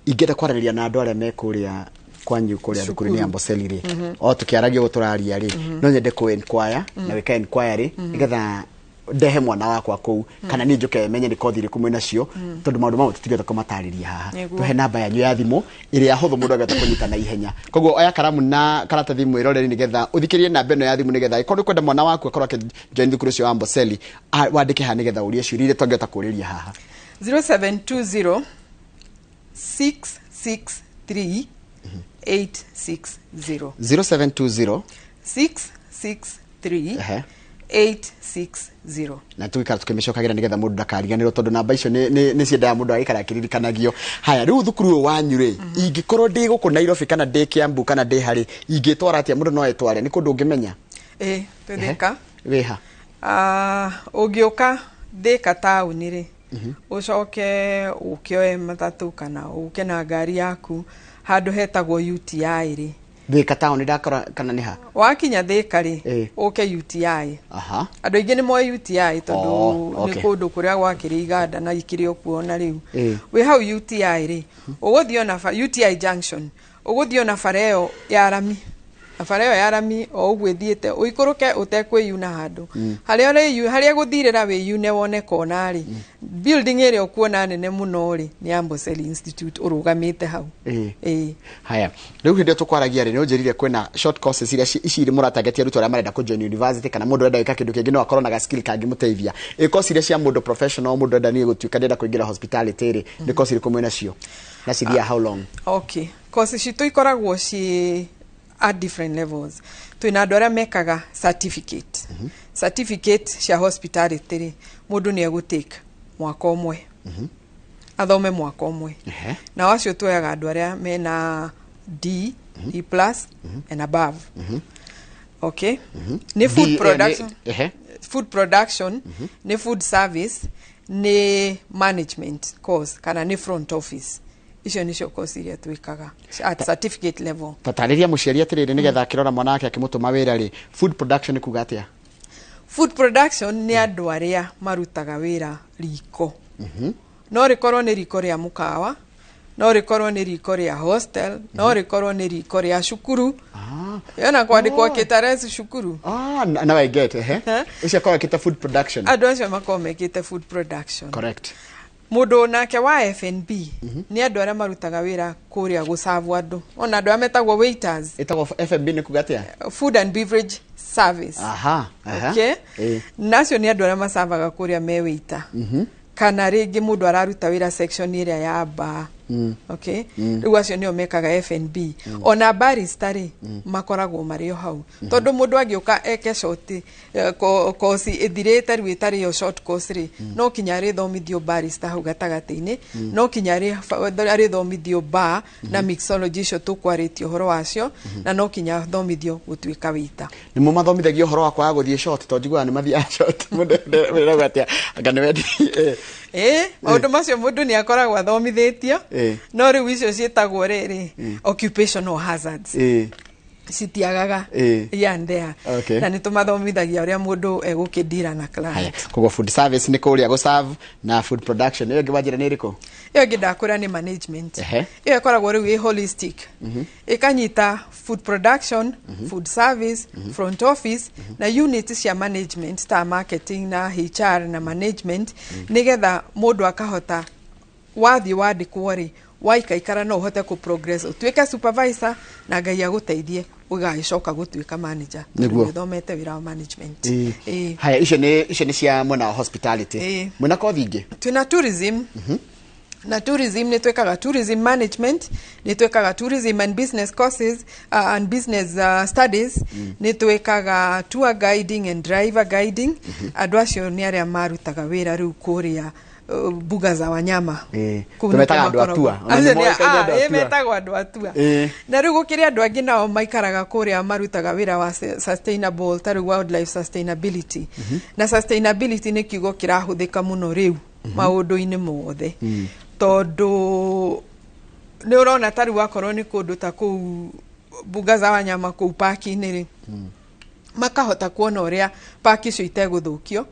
[SPEAKER 1] ingĩenda kwaranĩria na andũ arĩa me kũrĩa kwanyu kũrĩa thukuru-inĩ ya Amboseli rĩ, o tũkĩaragia ũguo tũraria rĩ, no nyende kũ inquire na gwĩka inquiry nĩgetha ndehe mwana wakwa kũu, kana niĩ njũke menye nĩ kothi irĩkũ mwĩnacio, tondũ maũndũ mamwe tũtingĩhota kũmatarĩria haha. Tũhe namba yanyu ya thimũ ĩrĩa hũthũ mũndũ angĩhota kũnyita na ihenya. Koguo oya karamu na karatathi mwĩroreri nĩgetha ũthikĩrĩrie namba ĩno ya thimũ, nĩgetha ĩkorwo kwenda mwana waku akorwo akĩjoin thukuru ũcio wa Amboseli, wandĩke haha nĩgetha ũrie ciũria iria tũngĩhota kũũrĩria haha.
[SPEAKER 2] 0720 663 860.
[SPEAKER 1] 0720
[SPEAKER 2] 663 860.
[SPEAKER 1] Na tũgĩikara tũkĩmĩcokagĩra nĩgetha mũndũ ndakariganĩrwo, tondũ namba icio nĩ ciendaga mũndũ agĩikara akĩririkanagio. Haya, rĩu thukuru ũyũ wanyu rĩ, ingĩkorwo ndĩ gũkũ Nairobi kana ndĩ Kiambu kana ndĩ harĩ, ingĩtwara atĩa? Mũndũ no etware? Nĩ kũndũ ũngĩmenya?
[SPEAKER 2] Ĩ, twĩ Thĩka.
[SPEAKER 1] Wĩha?
[SPEAKER 2] Ũngĩũka Thĩka taũni rĩ, ũcoke ũkĩoe matatũ kana ũke na ngari yaku handũ hetagwo UTI rĩ.
[SPEAKER 1] Thĩka taũni ndakora kana nĩ ha?
[SPEAKER 2] Wakinya Thĩka rĩ, ũke UTI. Andũ aingĩ nĩ moĩ UTI tondũ nĩ kũndũ kũrĩa gwakĩrĩ iganda na ikĩrĩ o kuo na rĩu. Wĩ hau UTI rĩ, ũgũthiĩ ona UTI junction, ũgũthiĩ ona bara ĩyo ya rami, na bara ĩyo ya rami o ũguo ĩthiĩte ũikũrũke ũtekwĩyuna handũ harĩa ũrĩyu, harĩa gũthirĩra wĩyune wone kona rĩ, building ĩrĩa ũkuona nene mũno rĩ, nĩ Amboseli Institute ũrũgamĩte hau. Ĩĩ.
[SPEAKER 1] Haya, rĩu hĩndĩ ĩyo tũkwaragia rĩ, nĩ ũnjĩrire kwĩna short courses iria ici mũratargetia arutwo arĩa marenda kũjoin university, kana mũndũ ũrenda gwĩka kĩndũ kĩngĩ no akorwo na ga skill kangĩmũteithia. Ĩ course iria cia mũndũ professional, mũndũ ũrenda niĩ gũtuĩka ndĩrenda kũingĩra hospitality rĩ, nĩ course irĩkũ mwĩnacio na cithiaga how long?
[SPEAKER 2] Okay, course citũ ikoragwo ci at different levels. Twĩna andũ arĩa mekaga certificate. Certificate cia hospitality rĩ, mũndũ nĩ egũtake mwaka ũmwe, athome mwaka ũmwe. Nao acio tuoyaga andũ arĩa mena D, D plus and above. Okay, nĩ food
[SPEAKER 1] D,
[SPEAKER 2] production.
[SPEAKER 1] Nĩ.
[SPEAKER 2] Food production, nĩ food service, nĩ management course kana nĩ front office. Icio nĩcio course iria twĩkaga at certificate level.
[SPEAKER 1] Tatarĩria mũciari atĩrĩrĩ, nĩgetha akĩrora mwana wake akĩmũtũma wĩra rĩ, food production nĩ kuga atĩa?
[SPEAKER 2] Food production nĩ andũ arĩa marutaga wĩra riko. No rĩkorwo nĩ riko rĩa mũkawa, no rĩkorwo nĩ riko rĩa hostel, no rĩkorwo nĩ riko rĩa cukuru. Yona kwandĩkwo caterers cukuru.
[SPEAKER 1] Ah, now I get. Ũcio akorwo akĩta food production.
[SPEAKER 2] Andũ acio makorwo mekĩte food production. Mũndũ nake wa F&B nĩ andũ arĩa marutaga wĩra kũrĩa gũcabu andũ, ona andũ arĩa metagwo waiters.
[SPEAKER 1] Ĩtagwo F&B nĩ kuga atĩa?
[SPEAKER 2] Food and beverage service.
[SPEAKER 1] Aha.
[SPEAKER 2] Okay. Nacio nĩ andũ arĩa macavaga kũrĩa me waiter, kana rĩngĩ mũndũ araruta wĩra section ĩrĩa ya bar. Okay, rĩu acio nĩo mekaga F&B. Ona barista rĩ, makoragwo marĩ o hau, tondũ mũndũ angĩũka eke short course ĩthirĩte rĩu ĩtarĩ yo short course rĩ, no kinya arĩthomithio barista hau gatagatĩ-inĩ, no kinya arĩthomithio bar na mixology icio tũkwarĩtie ũhoro wacio, na no kinya athomithio gũtuĩka waiter.
[SPEAKER 1] Nĩ mo mathomithagio ũhoro wa kwaga gũthiĩ short, tondũ njiguaga nĩ mathiaga short. Mũndũ wĩragwo atĩa anga nĩ wendi?
[SPEAKER 2] Ĩ, maũndũ macio mũndũ nĩ akoragwo athomithĩtio. No rĩu icio ciĩtagwo rĩrĩ occupational hazards, citiagaga here and there. Na nĩ tũmathomithagia ũrĩa mũndũ egũkĩndira na
[SPEAKER 1] Haya,
[SPEAKER 2] client.
[SPEAKER 1] koguo food service nĩ kũrĩa gũserve na food production. Ĩyo ĩngĩ wanjĩra nĩ ĩrĩkũ?
[SPEAKER 2] Ĩyo ĩngĩ ndakwĩra nĩ management. Ĩyo ĩkoragwo rĩu ĩ holistic, ĩkanyita food production, food service, front office na unit cia management ta marketing na HR na management, nĩgetha mũndũ akahota wathiĩ wandĩkwo rĩ, waikaikara no ũhote kũ progress ũtuĩke supervisor, na Ngai agũteithie ũgagĩcoka gũtuĩka manager, tondũ nĩ ũthomete wĩra wa management. Ĩĩ.
[SPEAKER 1] Haya, icio nĩ cia mwena wa hospitality. Mwena kothi ingĩ?
[SPEAKER 2] Twĩna tourism, na tourism nĩ twĩkaga tourism management, nĩ twĩkaga tourism and business courses and business studies, nĩ twĩkaga tour guiding and driver guiding. Andũ acio nĩ arĩa marutaga wĩra rĩu kũrĩa mbuga za wanyama. Kũu nĩkuo
[SPEAKER 1] Tũmetaga andũ a
[SPEAKER 2] makoragwo.
[SPEAKER 1] tour. Ona
[SPEAKER 2] Acio
[SPEAKER 1] nĩ moĩkaine andũ a tour.
[SPEAKER 2] Metagwo andũ a tour. Na rĩu gũkĩrĩ andũ angĩ nao maikaraga kũrĩa marutaga wĩra wa sustainable, ta rĩu wildlife sustainability. Na sustainability nĩ kiugo kĩrahũthĩka mũno rĩu maũndũ-inĩ mothe, tondũ nĩ ũrona ta rĩu akorwo nĩ kũndũ ta kũu mbuga za wanyama, kũu paki-inĩ rĩ, makahota kuona ũrĩa paki icio itegũthũkio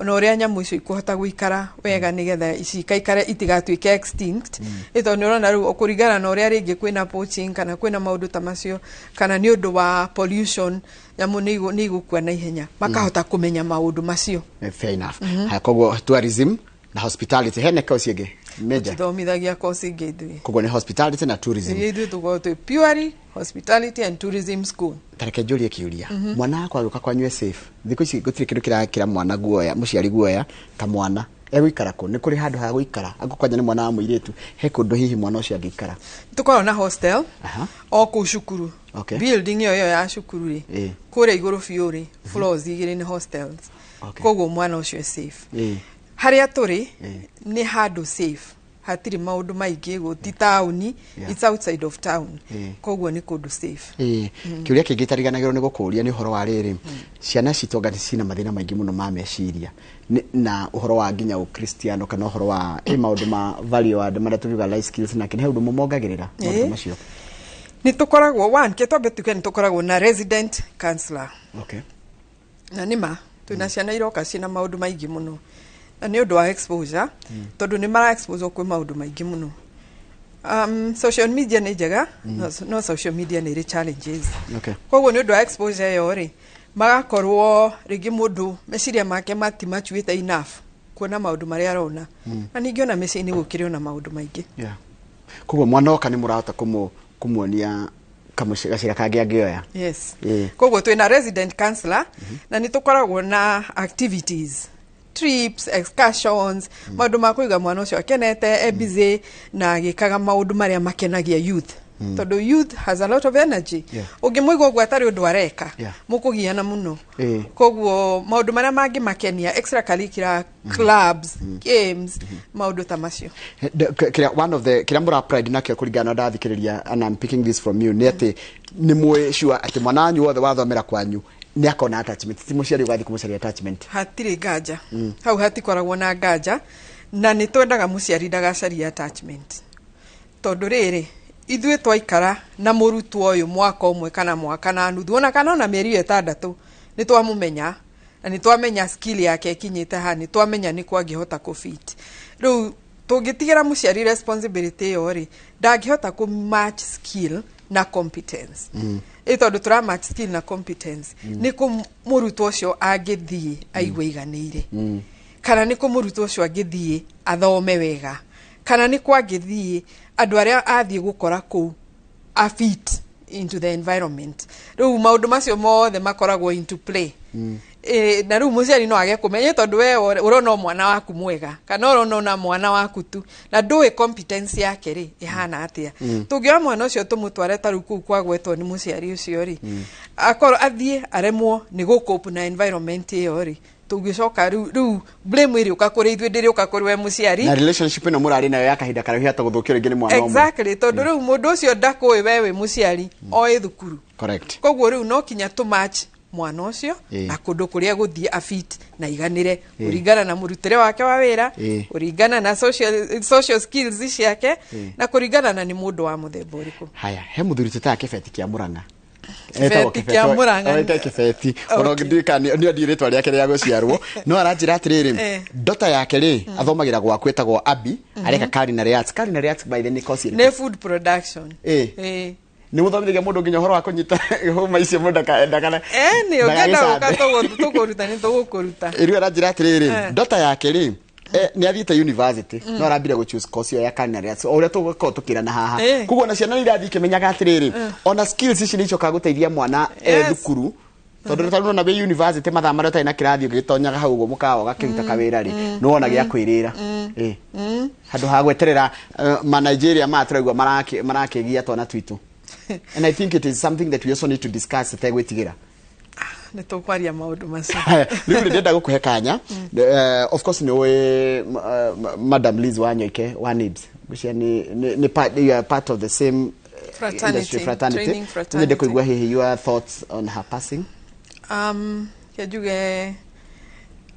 [SPEAKER 2] na ũrĩa nyamũ icio ikũhota gũikara wega, nĩgetha cikaikare itigatuĩke extinct. Ĩ tondũ nĩ ũrona rĩu kũringana na ũrĩa rĩngĩ kwĩna poaching kana kwĩna maũndũ ta macio, kana nĩ ũndũ wa pollution, nyamũ nĩ igũkua na ihenya, makahota kũmenya maũndũ macio.
[SPEAKER 1] Fair enough. Haya, koguo tourism na hospitality, hena kosi ĩngĩ major?
[SPEAKER 2] Tũthomithagia kosi ingĩ ithuĩ.
[SPEAKER 1] Koguo nĩ hospitality na tourism.
[SPEAKER 2] Ithuĩ tũkoragwo twĩ purely hospitality and tourism school.
[SPEAKER 1] Tareke njũrie kĩũria, mwana wakwa agĩũka kwanyu e safe? Thikũ ici gũtirĩ kĩndũ kĩrakĩra mwana guoya, mũciari guoya ta mwana egũikara kũ. Nĩ kũrĩ handũ ha gũikara? Angĩkorwo kwanja nĩ mwana wa mũirĩtu, he kũndũ hihi mwana ũcio angĩikara?
[SPEAKER 2] Tũkoragwo na hostel o kũu cukuru. Building ĩyo ya cukuru rĩ, kũrĩa igũrũ biũ rĩ, floors igĩrĩ nĩ hostels. Koguo mwana ũcio e safe. Harĩa tũrĩ nĩ handũ safe, hatirĩ maũndũ maingĩ, gũti taũni. It's outside of town. Koguo nĩ kũndũ safe.
[SPEAKER 1] Kĩũria kĩngĩ itariganagĩrwo nĩ gũkũria nĩ ũhoro wa rĩrĩ, ciana citũ anga cina mathĩna maingĩ mũno ma meciria, na ũhoro wa nginya ũkristiano kana ũhoro wa maũndũ ma value add marĩa tũkiuga life skills, na kĩnĩ he ũndũ mũmongagĩrĩra maũndũ macio?
[SPEAKER 2] Nĩ tũkoragwo one, ke twambe tuge nĩ tũkoragwo na resident counselor. Na nĩ ma twĩna ciana iroka ciĩna maũndũ maingĩ mũno, na nĩ ũndũ wa exposure, tondũ nĩ mara expose kwĩ maũndũ maingĩ mũno. Social media nĩ njega, no social media nĩ ĩrĩ challenges. Koguo nĩ ũndũ wa exposure ĩyo rĩ, magakorwo rĩngĩ mũndũ meciria make matimachuĩte enough kuona maũndũ marĩa arona, na ningĩ ona mĩciĩ-inĩ gũkĩrĩ ona maũndũ maingĩ.
[SPEAKER 1] Koguo mwana oka nĩ mũrahota kũmuonia gacĩra kangĩ angĩoya?
[SPEAKER 2] Yes. Koguo twĩna resident counselor, na nĩ tũkoragwo na activities, trips, excursions, maũndũ ma kũiga mwana ũcio akenete, e busy na agĩkaga maũndũ marĩa makenagia youth, tondũ youth has a lot of energy. Ũngĩmũiga ũguo atarĩ ũndũ areka, mũkũgiana mũno. Koguo maũndũ marĩa mangĩmakenia, extracurricular, clubs, games, maũndũ ta macio.
[SPEAKER 1] Kĩrĩa one of the kĩrĩa mũra pride nakĩo kũringana na ndathikĩrĩria, and I'm picking this from you, nĩ atĩ nĩ mũĩ sure atĩ mwana wanyu wothe wathomera kwanyu nĩ akona attachment, ti mũciari ũgathiĩ kũmũcaria attachment.
[SPEAKER 2] Hatirĩ nganja hau, hatikoragwo na nganja, na nĩ twendaga mũciari ndagacarie attachment, tondũ rĩrĩ, ithuĩ twaikara na mũrutwo ũyũ mwaka ũmwe kana mwaka na nuthu, ona kana ona mĩeri ĩyo 6, nĩ twamũmenya na nĩ twamenya skill yake ĩkinyĩte ha, nĩ twamenya nĩ kũ angĩhota kũ fit. Rĩu tũngĩtigĩra mũciari responsibility ĩyo rĩ, ndangĩhota kũ match skill na competence. Ĩ tondũ tũra match skill na competence, nĩ kũ mũrutwo ũcio angĩthiĩ aigue iganĩire, kana nĩ kũ mũrutwo ũcio angĩthiĩ athome wega, kana nĩ kũ angĩthiĩ andũ arĩa athiĩ gũkora kũu a fit into the environment. Rĩu maũndũ macio mothe makoragwo into play. Na rĩu mũciari no age kũmenya, tondũ we ũrona o mwana waku mwega, kana ũrona ona mwana waku tu, na ndũĩ competence yake rĩ ĩhana atĩa. Tũngĩoya mwana ũcio tũmũtware ta rĩu kũu kwagwetwo nĩ mũciari ũcio rĩ, akorwo athiĩ aremwo nĩ gũ na environment ĩyo rĩ, tũngĩcoka rĩu blame ĩrĩũka kũrĩ ithuĩ, ndĩrĩũka kũrĩ we mũciari.
[SPEAKER 1] Na relationship ĩno mũrarĩ nayo ya kahinda karaihu yahota gũthũkio rĩngĩ nĩ mwana ũmwe.
[SPEAKER 2] Exactly, tondũ rĩu mũndũ ũcio ndakũĩ we wĩ mũciari, oĩ thukuru. Koguo rĩu no kinya tũ match mwana ũcio na kũndũ kũrĩa gũthiĩ afit na iganĩre kũringana na mũrutĩre wake wa wĩra, kũringana na social skills ciake, na kũringana na nĩ mũndũ wa mũthemba ũrĩkũ.
[SPEAKER 1] Haya, he mũthuri tũtaga Kĩbeti kĩa Mũrang'a.
[SPEAKER 2] Kĩbeti kĩa Mũrang'a.
[SPEAKER 1] Ĩtagwo Kĩbeti. Ona ũngĩndirikana nĩ ndiĩ rĩtwa rĩake rĩa gũciarwo. No aranjĩra atĩrĩrĩ, ndota yake rĩ, athomagĩra gwaku ĩtagwo Abby, areka culinary arts. Culinary arts by the nĩ course ĩrĩkũ?
[SPEAKER 2] Nĩ food production.
[SPEAKER 1] Nĩ mũthomithagia mũndũ nginya ũhoro wa kũnyita hũma icio mũndũ ndakana.
[SPEAKER 2] Nĩ ũngĩenda gũka tũkũruta, nĩ tũgũkũruta.
[SPEAKER 1] Rĩu aranjĩra atĩrĩrĩ, ndota yake rĩ, nĩ athiĩte university, no arambire gũ choose course ĩyo ya culinary arts, o ũrĩa tũgũkorwo tũkĩrana haha. Koguo ona ciana nĩ irathiĩ ikĩmenyaga atĩrĩrĩ, ona skills ici nĩ icokaga gũteithia mwana thukuru. Tondũ ta rĩu wĩ university mathaa marĩa ũtarĩ na kĩrathi ũgĩtonyaga hau ũguo mũkawa ũgakĩruta kawĩra rĩ, nĩ wona gĩa kwĩrĩra. Handũ ha gweterera ma Nigeria maya tũraigua marakĩgia twana twitũ. And I think it is something that we also need to discuss tegwĩtigĩra.
[SPEAKER 2] Nĩ tũkwaria maũndũ macio.
[SPEAKER 1] Rĩu rĩ ndĩrenda gũkũhe kanya. Of course nĩ ũĩ Madam Liz Wanyoike wa NIBS. Ngwĩciria nĩ part, you are part of the same industry fraternity.
[SPEAKER 2] Training fraternity.
[SPEAKER 1] Nyende kũigua hihi your thoughts on her passing.
[SPEAKER 2] Njuge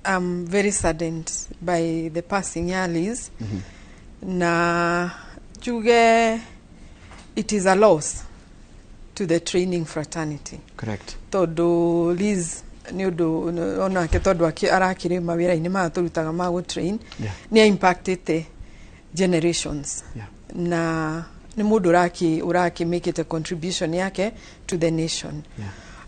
[SPEAKER 2] I'm very saddened by the passing ya Liz. Na njuge it is a loss to the training fraternity.
[SPEAKER 1] Correct.
[SPEAKER 2] Tondũ Liz nĩ ũndũ onake tondũ arakĩrĩ mawĩra-inĩ maya tũrutaga ma gũ-train, nĩ impactĩte generations. Na nĩ mũndũ ũrakĩ contribution yake to the nation.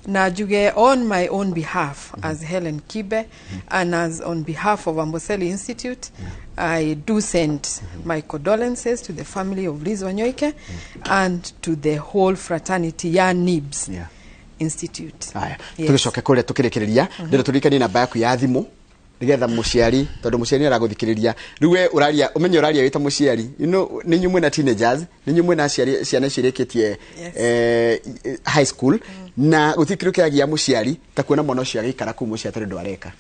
[SPEAKER 2] Na njuge on my own behalf as Helen Kibe and as on behalf of Amboseli Institute, I do send my condolences to the family of Liz Wanyoike and to the whole fraternity ya NIBS Institute.
[SPEAKER 1] Aya, tũgĩcoke kũrĩa tũkĩrĩkĩrĩria, ndĩrenda tũririkanie namba yaku ya thimũ nĩgetha mũciari, tondũ mũciari nĩ aragũthikĩrĩria. Rĩu we ũraria, ũmenye ũraria wĩ ta mũciari. You know, nĩ inyuĩ mwĩna teenagers, nĩ inyuĩ mwĩna aciari, ciana icio irĩkĩtie high school, na gũtirĩ kĩndũ kĩragia mũciari ta kuona mwana ũcio agĩikara kũu mũciĩ atarĩ ũndũ areka.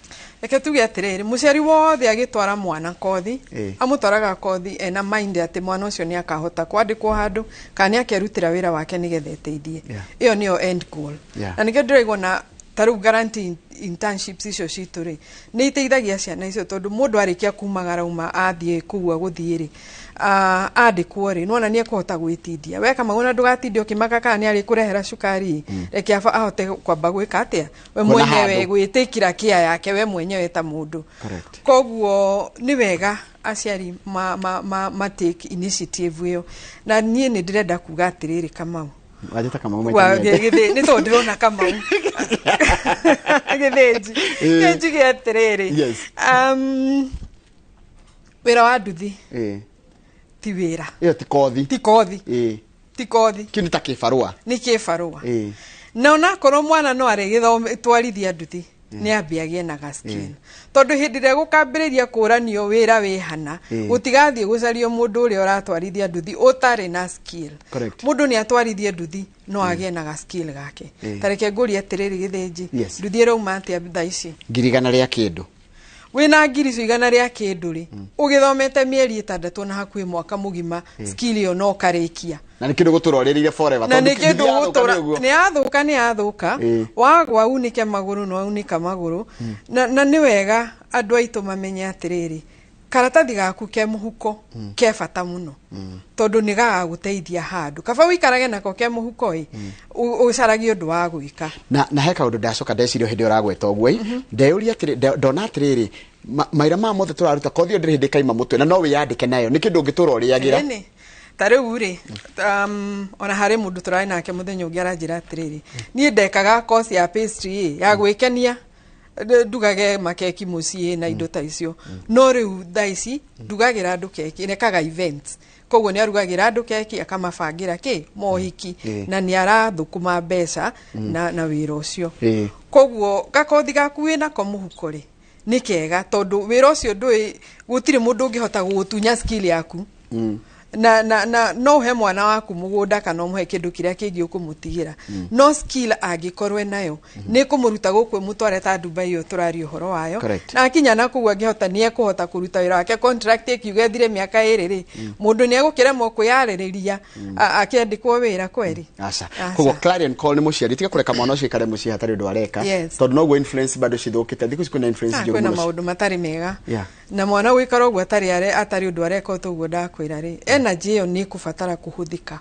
[SPEAKER 2] Reke tuge atĩrĩrĩ, mũciari wothe agĩtwara mwana kothi, amũtwaraga kothi ena mind atĩ mwana ũcio nĩ akahota kwandĩkwo handũ kana nĩ akerutĩra wĩra wake nĩgetha eteithie. Ĩyo nĩyo end goal. Na nĩkĩo ndĩraigua na ta rĩu guarantee internships icio citũ rĩ, nĩ iteithagia ciana icio tondũ mũndũ arĩkia kumagara uma athiĩ kũu agũthiĩ rĩ, andĩkwo rĩ, nĩwona nĩ ekũhota gwĩtindia. We Kamau na ndũgatinde ũkĩmaka kana nĩ arĩkũrehera cukari, reke ahote kwamba gwĩka atĩa we mwenyewe, gwĩtĩkĩra kĩa yake we mwenyewe ta mũndũ. Koguo nĩ wega aciari ma take initiative ĩyo. Na niĩ nĩ ndĩrenda kuga atĩrĩrĩ Kamau,
[SPEAKER 1] Wajĩta Kamau maita
[SPEAKER 2] merĩ. Nĩ tondũ ndĩrona Kamau Gĩthĩnji. Nĩ njuge atĩrĩrĩ, wĩra wa nduthi ti wĩra.
[SPEAKER 1] Ĩyo ti kothi.
[SPEAKER 2] Ti kothi. Ti kothi.
[SPEAKER 1] Kĩu nĩ ta kĩbarũa.
[SPEAKER 2] Nĩ kĩbarũa. Na onakorwo mwana no arĩgĩtwarithia nduthi, nĩ ambie agĩe na ga skill. Tondũ hĩndĩ ĩrĩa gũkambĩrĩria kũranio wĩra wĩ hana, gũtigathiĩ gũcario mũndũ ũrĩa ũratwarithia nduthi ũtarĩ na skill. Mũndũ nĩ atwarithie nduthi no agĩe na ga skill gake. Ta reke ngũrie atĩrĩrĩ Gĩthĩnji, nduthi ĩrauma atĩa thaa ici?
[SPEAKER 1] 100,000 rĩa kĩndũ.
[SPEAKER 2] Wĩna 100,000 rĩa kĩndũ rĩ, ũgĩthomete mĩeri 6 na hakuhĩ mwaka mũgima, skill ĩyo no ũkarĩkia.
[SPEAKER 1] Na nĩ kĩndũ gũtũra ũrĩrĩire forever.
[SPEAKER 2] Na nĩ kĩndũ gũtũra, nĩ yathũka, nĩ yathũka. Wagwa unĩke magũrũ no unĩka magũrũ. Na nĩ wega andũ aitũ mamenye atĩrĩrĩ, karatathi gaku ke mũhuko ke bata mũno, tondũ nĩ gagagũteithia handũ. Kaba ũikarage nako ke mũhuko ĩ, ũcaragie ũndũ wa gwĩka.
[SPEAKER 1] Na he kaũndũ ndacoka ndeciria hĩndĩ ĩyo ũragweta ũguo ĩ, ndeyũria atĩrĩ, ndona atĩrĩrĩ, maira maya mothe tũraruta kothi ĩyo ndĩrĩ hĩndĩ ĩkaima mũtwe, na no wĩyandĩke nayo, nĩ kĩndũ ũngĩtũra ũrĩagĩra.
[SPEAKER 2] Ta rĩu rĩ, ona harĩ mũndũ tũrarĩ nake mũthenya ũngĩ aranjĩra atĩrĩrĩ, niĩ ndekaga course ya pastry ĩ, ya gwĩkenia, ndugage makeki mũciĩ na indo ta icio. No rĩu thaa ici ndugagĩra andũ keki, nekaga events. Koguo nĩ arugagĩra andũ keki akamabangĩra kĩ mohiki, na nĩ arathũkũma mbeca na wĩra ũcio. Koguo gakothi gaku wĩnako mũhuko rĩ, nĩ kega tondũ wĩra ũcio ndũĩ, gũtirĩ mũndũ ũngĩhota gũgũtunya skill yaku. Na no ũhe mwana waku mũgũnda kana ũmũhe kĩndũ kĩrĩa kĩngĩ ũkũmũtigĩra, no skill angĩkorwo nayo nĩ kũmũruta gũkũ ĩmũtware ta Dubai ĩyo tũraria ũhoro wayo. Na akinya na kũu angĩhota nĩ ekũhota kũruta wĩra wake, contract ĩkiuga ĩthire mĩaka 2 rĩ, mũndũ nĩ egũkĩremwo kwĩyarĩrĩria akĩandĩkwo wĩra kweri.
[SPEAKER 1] Aca. Koguo clarion call nĩ mũciari tiga kũreka mwana ũcio aikare mũciĩ hatarĩ ũndũ areka, tondũ noguo influence bado cithũkĩte thikũ ici, kwĩna influence njũru
[SPEAKER 2] kwĩna
[SPEAKER 1] mũno.
[SPEAKER 2] Maũndũ matarĩ mega na mwana gũikara ũguo atarĩ ũndũ areka, ũguo ndakwĩra rĩ, energy ĩyo nĩ ĩkũbatara kũhũthĩka.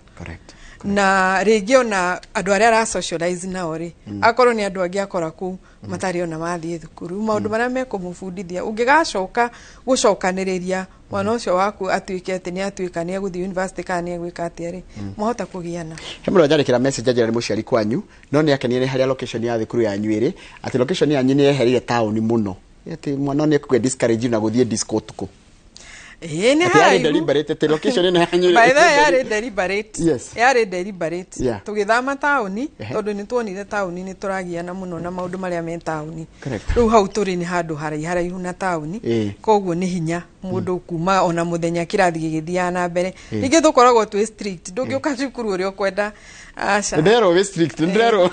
[SPEAKER 2] Na rĩngĩ ona andũ arĩa ara socialize nao rĩ, akorwo nĩ andũ angĩ akora kũu matarĩ ona mathiĩ thukuru, maũndũ marĩa mekũmũbundithia ũngĩgacoka gũcokanĩrĩria mwana ũcio waku atuĩke atĩ nĩ atuĩka nĩ egũthiĩ university kana nĩ egwĩka atĩa rĩ, mwahota kũgiana.
[SPEAKER 1] He mũndũ anjandĩkĩra message anjĩra nĩ mũciari kwanyu, no nĩ akenire harĩa location ya thukuru yanyu ĩrĩ, atĩ location yanyu nĩ yehereire taũni mũno, atĩ mwana nĩ ekũgĩa discourage na gũthiĩ disco ũtukũ.
[SPEAKER 2] Ĩĩ, nĩ
[SPEAKER 1] Atĩ yarĩ
[SPEAKER 2] haraihu.
[SPEAKER 1] deliberate, atĩ location ĩno yanyu.
[SPEAKER 2] By the way, yarĩ deliberate. Yarĩ deliberate. Tũgĩthama taũni tondũ nĩ tuonire taũni nĩ tũragiana mũno na maũndũ marĩa me taũni. Rĩu hau tũrĩ nĩ handũ haraiharaihu na taũni, koguo nĩ hinya mũndũ kuma ona mũthenya kĩrathi gĩgĩthiaga na mbere. Ningĩ tũkoragwo twĩ strict, ndũngĩũka cukuru ũrĩa ũkwenda, aca.
[SPEAKER 1] Ndĩrerwo wĩ strict, ndĩrerwo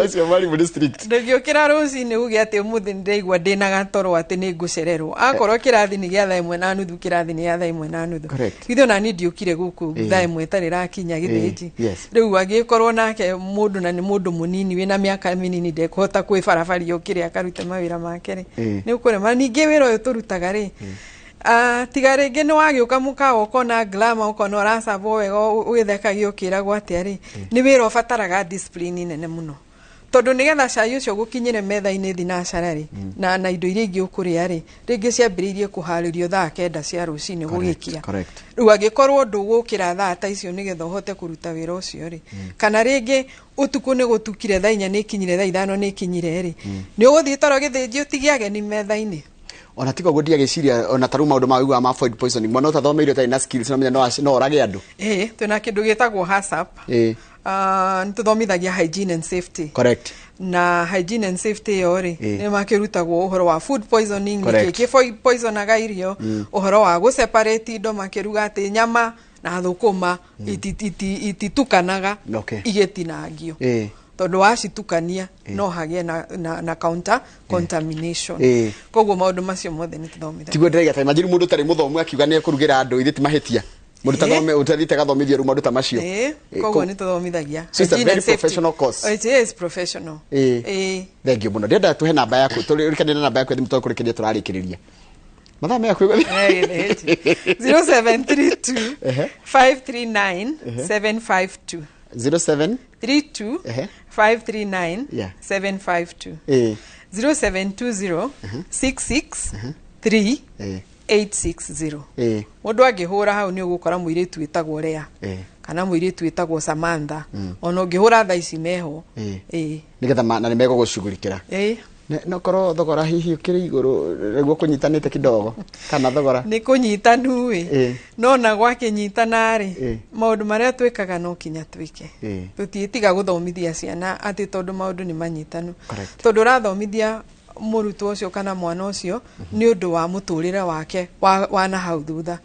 [SPEAKER 1] ũcio mwarimũ nĩ strict.
[SPEAKER 2] Ndũngĩũkĩra rũcinĩ uge atĩ ũmũthĩ nĩndĩraigua ndĩna gatoro atĩ nĩ ngũcererwo, akorwo kĩrathi nĩ gĩa 1:30, kĩrathi nĩ gĩa 1:30. Ithuĩ ona niĩ ndiũkire gũkũ 1:00 ĩtarĩ ĩrakinya gĩthĩnji. Rĩu angĩkorwo nake mũndũ na nĩ mũndũ mũnini wĩna mĩaka mĩnini ndekũhota kwĩbarabaria ũkĩrĩ akarute mawĩra make rĩ, nĩ ũkũrema. Ningĩ wĩra ũyũ tũrutaga rĩ, tiga rĩngĩ nĩ wagĩũka mũkawa ũkona glamour, ũkona ũracabwo wega ũgĩthekagio ũkĩragwo atĩa rĩ, nĩ wĩra ũbataraga discipline nene mũno, tondũ nĩgetha cai ũcio gũkinyĩre metha-inĩ thinacara rĩ, na indo iria ingĩ ũkũrĩa rĩ, rĩngĩ ciambĩrĩirie kũharĩrio 9:00 cia rũcinĩ gũgĩkia. Rĩu angĩkorwo ndũgũkĩra thaa ta icio nĩgetha ũhote kũruta wĩra ũcio rĩ, kana rĩngĩ ũtukũ nĩ gũtukire, 4:00 nĩ ikinyire, 5:00 nĩ ikinyire rĩ, nĩ ũgũthiĩ toro gĩthĩnji ũtigie ageni metha-inĩ.
[SPEAKER 1] Ona tiga ũguo, ndiagĩciria ona tarĩu maũndũ ma ũiguaga ma food poisoning, mwana ũtathomeire ũtarĩ na skills no menya no orage andũ.
[SPEAKER 2] Ĩĩ, twĩna kĩndũ gĩtagwo HACCP. Nĩ tũthomithagia hygiene and safety. Na hygiene and safety ĩyo rĩ, nĩ makĩrutagwo ũhoro wa food poisoning, nĩkĩ kĩ poisonaga irio, ũhoro wa gũ separate indo makĩruga, atĩ nyama na thũkũma ititukanaga igĩtinangio, tondũ wacitukania no hagĩe na counter contamination. Koguo maũndũ macio mothe nĩ tũthomithagia.
[SPEAKER 1] Tiguo ndĩraiga, ta imagine mũndũ ũtarĩ mũthomu akiuga nĩ ekũrugĩra andũ, ithe ti mahĩtia, mũndũ ũtathome ũtathiĩte agathomithio rĩu maũndũ ta macio.
[SPEAKER 2] Koguo nĩ tũthomithagia.
[SPEAKER 1] So it's a
[SPEAKER 2] Hygiene
[SPEAKER 1] very
[SPEAKER 2] and safety.
[SPEAKER 1] professional course.
[SPEAKER 2] Oh, it is professional.
[SPEAKER 1] Thank you mũno. Ndĩrenda tuhe namba yaku, tũrĩkanie na namba yaku ya thimũ tondũ kũrĩkĩria tũrarĩkĩrĩria mathaa meaku.
[SPEAKER 2] 0732 539 752.
[SPEAKER 1] 07
[SPEAKER 2] 32 539 752. 0720 66 3 860. Mũndũ angĩhũra hau nĩ ũgũkora mũirĩtu wĩtagwo Lea kana mũirĩtu wĩtagwo Samantha. Ona ũngĩhũra thaa ici meho.
[SPEAKER 1] Nĩgetha na nĩ megũgũcugurikĩra. No korwo thogora hihi ũkĩrĩ igũrũ nĩguo kũnyitanĩte kidogo kana thogora?
[SPEAKER 2] Nĩ kũnyitanu ĩ, no na gwakĩnyitana rĩ, maũndũ marĩa twĩkaga no kinya twĩke. Tũtiĩtiga gũthomithia ciana atĩ tondũ maũndũ nĩ manyitanu, tondũ ũrathomithia mũrutwo ũcio kana mwana ũcio nĩ ũndũ wa mũtũrĩre wake wa na hau thutha.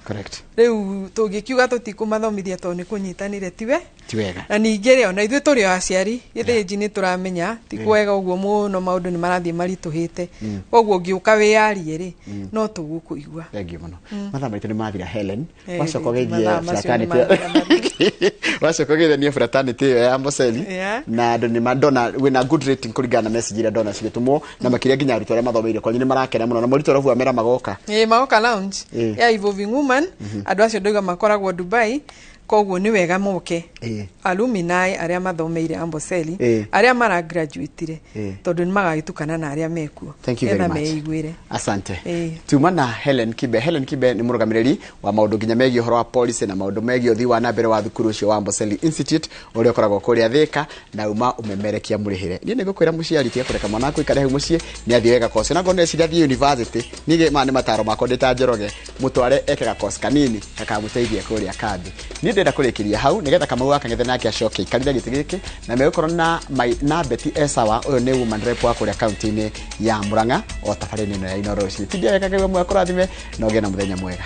[SPEAKER 2] Rĩu tũngĩkiuga tũtikũmathomithia tondũ nĩ kũnyitanire, tiwe
[SPEAKER 1] Ti wega.
[SPEAKER 2] Na ningĩ rĩ, ona ithuĩ tũrĩ o aciari gĩthĩnji nĩ tũramenya ti kwega ũguo mũno, maũndũ nĩ marathiĩ maritũhĩte, koguo ũngĩũka wĩyarie rĩ, no tũgũkũigua.
[SPEAKER 1] Thank you mũno. Mathaa maitũ nĩ mathira, Helen. Wacoka ũgeithie
[SPEAKER 2] mathaa macio nĩ
[SPEAKER 1] fraternity.
[SPEAKER 2] mathira mathira.
[SPEAKER 1] Wacoka ũgeithanie fraternity ĩyo ya Amboseli. Na andũ nĩ ndona wĩna good rating kũringana na message iria ndona cigĩtũmwo, na makĩria nginya arutwo arĩa mathomeire kwanyu nĩ marakena mũno, na mũrutwo arabu amera magoka.
[SPEAKER 2] Ĩĩ, magoka lounge ya Evolving Woman. Andũ acio ndoiga makoragwo Dubai, koguo nĩ wega moke, alumni arĩa mathomeire Amboseli, arĩa maragraduatire, tondũ nĩ magagĩtukana na arĩa mekuo.
[SPEAKER 1] Thank you very
[SPEAKER 2] Getha
[SPEAKER 1] much.
[SPEAKER 2] meiguĩre.
[SPEAKER 1] Asante. Tuma na Helen Kibe. Helen Kibe nĩ mũrũgamĩrĩri wa maũndũ nginya megiĩ ũhoro wa policy na maũndũ megiĩ ũthii wa na mbere wa thukuru ũcio wa Amboseli Institute ũrĩa ũkoragwo kũrĩa Thĩka, na uma ũmemerekia mũrĩhĩre. Niĩ nĩngũkwĩra mũciari tiga kũreka mwana waku aikare hau mũciĩ, nĩ athiĩ wega course. Na ngorwo nĩeciria athiĩ university, niĩ maya nĩ mataro makwa ndĩ ta Njoroge, mũtware eke ga course kanini gakamũteithia kũrĩa kambi. Niĩ ndĩrenda kũrĩkĩria hau nĩgetha Kamau wa Kang'ethe nake acoke aikarĩre gĩtĩ gĩkĩ, na megũkorwo na Betty Esawa, ũyũ nĩ woman rep wa kũrĩa kaunti-inĩ ya Murang'a o tabarĩra ĩno ya Inooro rũcinĩ. Tindia wega, Ngai wa muoyo akũrathime na ũgĩe na mũthenya mwega.